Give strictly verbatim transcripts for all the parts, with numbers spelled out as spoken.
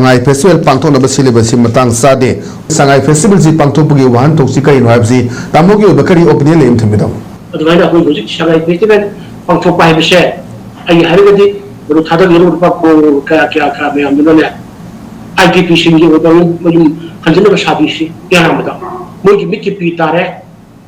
ꯁꯉꯥꯏ festival ꯄꯥꯡꯊꯣꯛꯅꯕ ꯁꯤꯜꯂꯤꯕꯁꯤ ꯃꯇꯥꯡ ꯆꯥꯗꯦ꯫ ꯁꯉꯥꯏ ꯐꯦꯁꯇꯤꯚꯦꯜꯁꯤ ꯄꯥꯡꯊꯣꯛꯄꯒꯤ ꯋꯥꯍꯟꯊꯣꯛꯁꯤ ꯀꯔꯤꯅꯣ ꯍꯥꯏꯕꯁꯤ ꯇꯥꯃꯣꯒꯤ ꯑꯣꯏꯕ ꯀꯔꯤ ꯑꯣꯄꯤꯅꯤꯌꯟ ꯂꯩ ꯑꯃ ꯊꯝꯕꯤꯔꯝꯃꯨ꯫ ꯑꯗꯨꯃꯥꯏꯅ ꯑꯩꯈꯣꯏ ꯍꯧꯖꯤꯛ ꯁꯉꯥꯏ ꯐꯦꯁꯇꯤꯚꯦꯜ ꯄꯥꯡꯊꯣꯛꯄ ꯍꯥꯏꯕꯁꯦ ꯑꯩ ꯍꯥꯏꯔꯒꯗꯤ ꯃꯗꯨ ꯊꯥꯗꯈꯤꯕ ꯂꯨꯄꯥ ꯀ꯭ꯔꯣꯔ ꯀꯌꯥ ꯀꯌꯥ ꯀꯌꯥ ꯃꯌꯥꯝꯗꯨꯅꯅꯦ, ꯑꯥꯏ ꯗꯤ ꯄꯤꯁꯤꯡꯒꯤ ꯑꯣꯏꯕ ꯃꯌꯨꯝ ꯍꯟꯖꯤꯟꯅꯕ ꯁꯥꯕꯤꯁꯤ ꯌꯥꯔꯝꯕꯗ ꯃꯣꯏꯒꯤ ꯃꯤꯠꯀꯤ ꯄꯤ ꯇꯥꯔꯦ꯫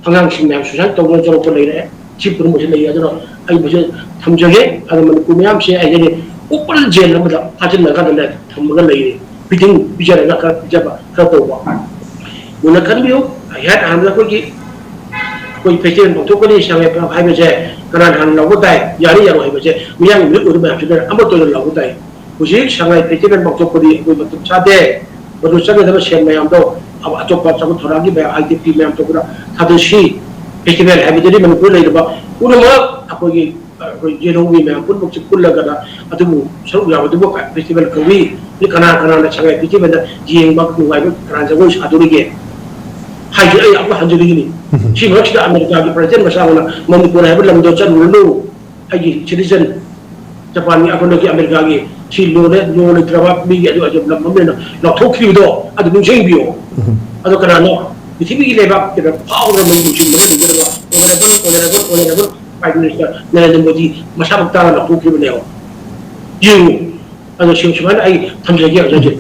ꯑꯉꯥꯡꯁꯤꯡ ꯃꯌꯥꯝ ꯁꯨꯁꯥꯏꯠ ꯇꯧꯗꯨꯅ ꯆꯥꯎꯔꯛꯄ ꯂꯩꯔꯦ꯫ ꯁꯤ ꯄꯨꯝꯅꯃꯛꯁꯦ ꯂꯩ꯫ ꯑꯗꯨꯅ ꯑꯩ ꯃꯁꯤ ꯊꯝꯖꯒꯦ꯫ ꯑꯗꯣ ꯃꯅꯤꯄꯨꯔ ꯃꯌꯥꯝꯁꯦ ꯑꯩ ꯍꯥꯏꯗꯤ ꯑꯣꯄꯟ ꯖꯦꯜ ꯑꯃꯗ ꯐꯥꯖꯤꯜꯂꯒ ꯑꯗꯨꯝ ꯊꯝꯃꯒ ꯂꯩꯔꯦ꯫ ꯐꯤꯗꯤꯡ ꯄꯤꯖꯔꯒ ꯈꯔ ꯄꯤꯖꯕ ꯈꯔ ꯇꯧꯕ꯫ ꯃꯨꯟꯅ ꯈꯟꯕꯤꯌꯨ꯫ ꯏꯍꯥꯟ ꯍꯥꯟꯕꯗ ꯑꯩꯈꯣꯏꯒꯤ ꯑꯩꯈꯣꯏ ꯐꯦꯁꯇꯤꯚꯦꯜ ꯄꯥꯡꯊꯣꯛꯀꯅꯤ ꯁꯉꯥꯏ ꯐꯦꯁꯇꯤꯚꯦꯜ ꯍꯥꯏꯕꯁꯦ ꯀꯅꯥꯅ ꯍꯥꯟꯅ ꯂꯥꯎꯕ ꯇꯥꯏ, ꯌꯥꯅꯤ ꯌꯥꯔꯣꯏ ꯍꯥꯏꯕꯁꯦ ꯃꯤꯌꯥꯝꯒꯤ ꯃꯤꯍꯨꯠ ꯑꯣꯏꯕ ꯃꯌꯥꯝꯁꯤꯅ ꯑꯃꯠꯇ ꯑꯣꯏꯅ ꯂꯥꯎꯕ ꯇꯥꯏ꯫ ꯍꯧꯖꯤꯛ ꯁꯉꯥꯏ ꯐꯦꯁꯇꯤꯚꯦꯜ ꯄꯥꯡꯊꯣꯛꯄꯗꯤ ꯑꯩꯈꯣꯏ ꯃꯇꯝ ꯆꯥꯗꯦ꯫ ꯃꯗꯨ ꯆꯪꯒꯗꯕ ꯁꯦꯜ ꯃꯌꯥꯝꯗꯣ ꯑꯇꯣꯞꯄ ꯆꯥꯎꯈꯠ ꯊꯧꯔꯥꯡꯒꯤ ꯃꯌꯥꯝ, ꯑꯥꯏ ꯗꯤ ꯄꯤ ꯃꯌꯥꯝ ꯇꯧꯕꯗ ꯊꯥꯗꯁꯤ꯫ ꯐꯦꯁꯇꯤꯚꯦꯜ ꯍꯥꯏꯕꯗꯨꯗꯤ ꯃꯅꯤꯄꯨꯔꯗ ꯂꯩꯔꯤꯕ ꯄꯨꯝꯅꯃꯛ ꯑꯩꯈꯣꯏꯒꯤ ꯑꯩꯈꯣꯏ ꯌꯦꯜꯍꯧꯃꯤ ꯃꯌꯥꯝ ꯄꯨꯝꯅꯃꯛꯁꯤ ꯄꯨꯜꯂꯒꯅ ꯑꯗꯨꯕꯨ ꯁꯔꯨꯛ ꯌꯥꯕꯗꯨꯕꯨ ꯐꯦꯁꯇꯤꯚꯦꯜ ꯀꯧꯏ꯫ ꯑꯗꯨ ꯀꯅꯥ ꯀꯅꯥꯅ ꯁꯉꯥꯏ ꯐꯦꯁꯇꯤꯚꯦꯜꯗ ꯌꯦꯡꯕ ꯅꯨꯡꯉꯥꯏꯕ ꯀꯅꯥ ꯖꯒꯣꯏ ꯁꯥꯗꯣꯔꯤꯒꯦ ꯍꯥꯏꯁꯤ ꯑꯩ ꯑꯃꯨꯛ ꯍꯟꯖꯅꯤꯡꯉꯤꯅꯤ꯫ ꯁꯤ ꯃꯔꯛꯁꯤꯗ ꯑꯃꯦꯔꯤꯀꯥꯒꯤ ꯄ꯭ꯔꯁꯤꯗꯦꯟ ꯃꯆꯥ ꯑꯃꯅ ꯃꯅꯤꯄꯨꯔ ꯍꯥꯏꯕ ꯂꯝꯗꯣ ꯆꯠꯂꯨꯔꯅꯨ, ꯑꯩꯒꯤ ꯁꯤꯇꯤꯖꯟ ꯖꯄꯥꯟꯒꯤ, ꯑꯩꯈꯣꯏꯅꯒꯤ ꯑꯃꯦꯔꯤꯀꯥꯒꯤ ꯁꯤ ꯂꯣ ꯂꯩ-, ꯂꯣ ꯂꯩꯇ꯭ꯔꯕ ꯃꯤꯒꯤ ꯑꯗꯨ ꯑꯗꯨ ꯂꯝ ꯑꯃꯅ ꯂꯥꯎꯊꯣꯛꯈꯤꯕꯗꯣ ꯑꯗꯨ ꯅꯤꯡꯁꯤꯡꯕꯤꯌꯣ꯫ ꯑꯗꯣ ꯀꯅꯥꯅꯣ ꯄ꯭ꯔꯤꯊꯤꯕꯤꯒꯤ ꯂꯩꯕꯥꯛ ꯀꯩꯅꯣ ꯐꯥꯎꯔꯕ ꯃꯅꯤꯄꯨꯔꯁꯤ ꯃꯅꯨꯡ ꯂꯩꯖꯔꯕ honourable, honourable, honourable prime minister Narendra Modi ꯃꯁꯥꯃꯛ ꯇꯥꯅ ꯂꯥꯎꯊꯣꯛꯈꯤꯕꯅꯦꯕ꯫ ꯌꯦꯡꯉꯨ꯫ ꯑꯗꯣ ꯁꯤ ꯁꯨꯃꯥꯏꯅ ꯑꯩ ꯊꯝꯖꯒꯦ ꯍꯧꯖꯤꯛ ꯍꯧꯖꯤꯛ꯫